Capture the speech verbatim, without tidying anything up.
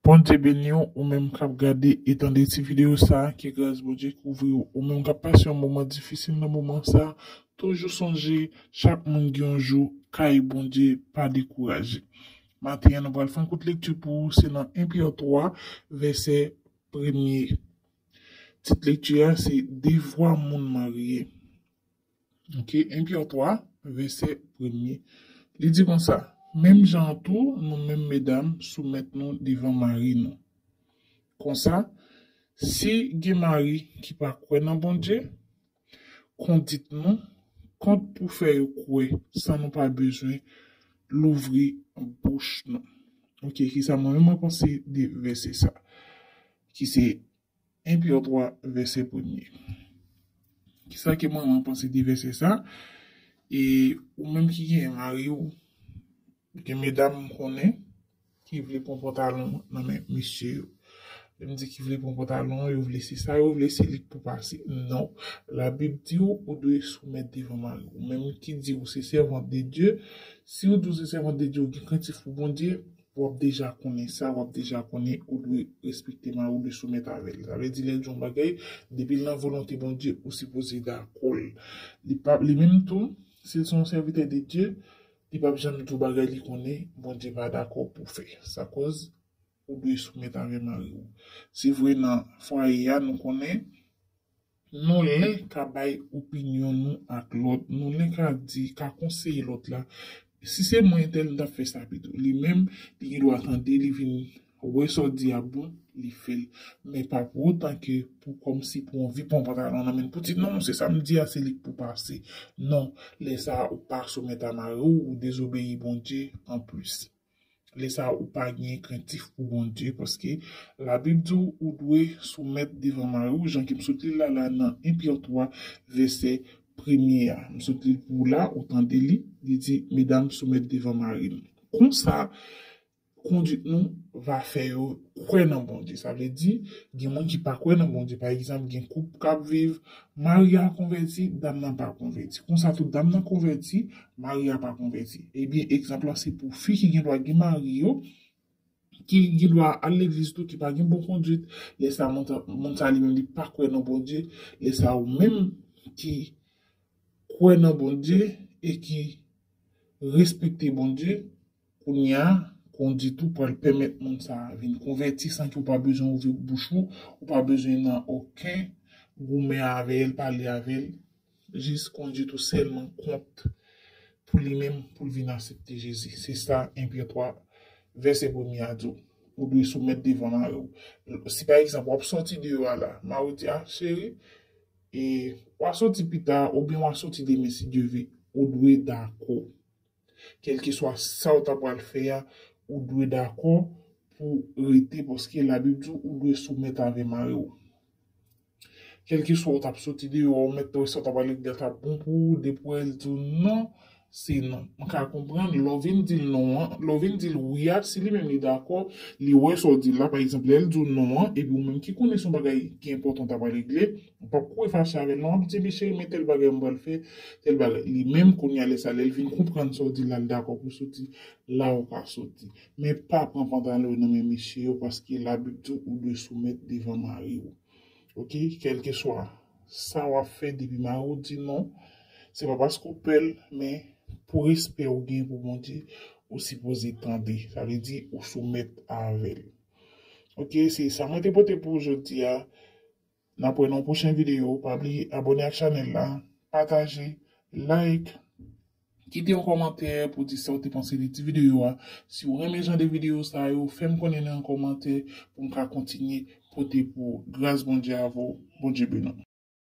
Bondye beni w, ou menm k ap gade e tande ti videyo sa a, ke gras Bondye kouvri w. Ou menm k ap pase yon moman difisil nan moman sa a, toujou sonje, chak moun gen yon jou, kay Bondye, pa dekouraje. Maten an, nou pral fè yon kout lekti pou ou, se nan en Pyè twa, vèsè premye. Tit lekti a se devwa moun marye. Ok, en Pyè twa, vèsè premye. Li di konsa, menm jan an tou, nou menm medam, soumèt nou devan mari nou. Konsa, si gen mari ki pa kwè nan Bondye, kondit nou kont pou fè yo kwè san nou pa bezwen louvri bouch nou. Ok, kisa mwen menm mwen panse de vèsè sa? Ki se en Pyè twa, vèsè premye. Kisa ke mwen mwen panse de vèsè sa? E ou menm ki gen mari w, gen medam m konnen, ki vle pran pantalon nan men mesye yo. Lè m di ki vle pran pantalon, yo vle se sa, yo vle se li k pou pase. Non. Labib di w, ou dwe soumèt devan mari w. Ou menm ki di ou se sèvant de Dye, si ou di ou se sèvant de Dye, ou gen krentif pou Bondye, w ap deja konnen sa, w ap deja konnen ou dwe respekte mari w, ou dwe soumèt avè l. Sa vle di lè l di yon bagay, depi l nan volonte Bondye, ou sipoze dakò l. Li pa, li menm tou, si l se yon sèvitè de Dye, li p ap janm di w bagay li konnen Bondye pa dakò pou fè. Sa koz ou dwe soumèt avè mari w. Se vre nan fwaye a, nou konnen, nou len ka bay opinyon nou ak lòt, nou len ka di, ka konseye lòt la. Si se mwen entèl, m t ap fè sa pito. Li menm, li gen dwa tande, li vin wè sa w di a bon, li fè l. Men pa pou otan ke pou kòmsi pou anvi pran pantalon nan men l pou di non, se sa m di a, se li k pou pase. Non, lè sa a ou pa soumèt a mari w, ou dezobeyi Bondye anplis. Lè sa a ou pa gen krentif pou Bondye, paske Labib di w ou dwe soumèt devan mari w, jan ke m sot li l la, la nan en Pyè twa, vèsè premye a. M sot li l pou ou la, ou tande li, li di, medam, soumèt devan mari nou. Konsa, kondwit nou va fè yo kwè nan Bondye. Sa vle di, gen moun ki pa kwè nan Bondye. Pa egzanp, gen koup k ap viv, mari a konvèti, dam nan pa konvèti. Konsa tou, dam nan konvèti, mari a pa konvèti. Ebyen, egzanp lan se pou fi ki gen dwa gen mari yo, ki gen dwa al legliz tou, ki pa gen bon kondwit. Lè sa, moun sa, moun sa li menm, li pa kwè nan Bondye. Lè sa, ou menm ki kwè nan Bondye e ki respekte Bondye, kounye a, kondwit ou pral pèmèt moun sa a vin konvèti san ke ou pa bezwen ouvri bouch ou, ou pa bezwen nan okenn goumen avè l, pale avè l. Jis kondwit ou sèlman kont pou li menm, pou l vin aksepte Jezi. Se sa en Pyè twa, vèsè premye a di w. Ou dwe soumèt devan mari w. Si pa egzanp, w ap sòti deyò a la, mari w di, a, cheri, e w a sòti pita, oubyen w a sòti demen si Dye vle, ou dwe dakò. Kèlkeswa sa w ta pral fè a, ou dwe dakò pou rete, paske Labib di w ou dwe soumèt avè mari w. Kèlkeswa w t ap soti deyò a, ou mèt wè sa w t ap pale la t ap bon pou ou, depi w wè l di w non, se non. M ka konprann, lè w vin di l non an, lè w vin di l wi a, si li menm li dakò, li wè sa w di l la, pa egzanp, lè l di w non an, epi ou menm ki konnen se yon bagay ki enpòtan w t ap pral regle, ou p ap kouri fache avè l non, w ap di, men cheri, men tèl bagay m pral fè, tèl bagay. Li menm, kounye a, lè sa, lè l vin konprann sa w di l la, l dakò pou soti, la ou ka soti. Men pa pran pantalon nan men mesye yo, paske Labib di w ou dwe soumèt devan mari w. Ok? Kèlkeswa sa w ap fè, depi mari w di non, se pa paske w pè l, men pou respè ou gen pou Bondye, ou sipoze tande. Sa vle di, ou soumèt avè l. Ok, se sa mwen te pote pou ou jodi a. N ap wè nan yon pwochen videyo. Pa bliye abòne ak chanèl la, pataje, like, kite yon kòmantè pou di sa w te panse de ti videyo a. Si w renmen jan de videyo sa yo, fè m konnen nan yon kòmantè pou m ka kontinye pote pou ou. Gras Bondye avè w. Bondye beni w.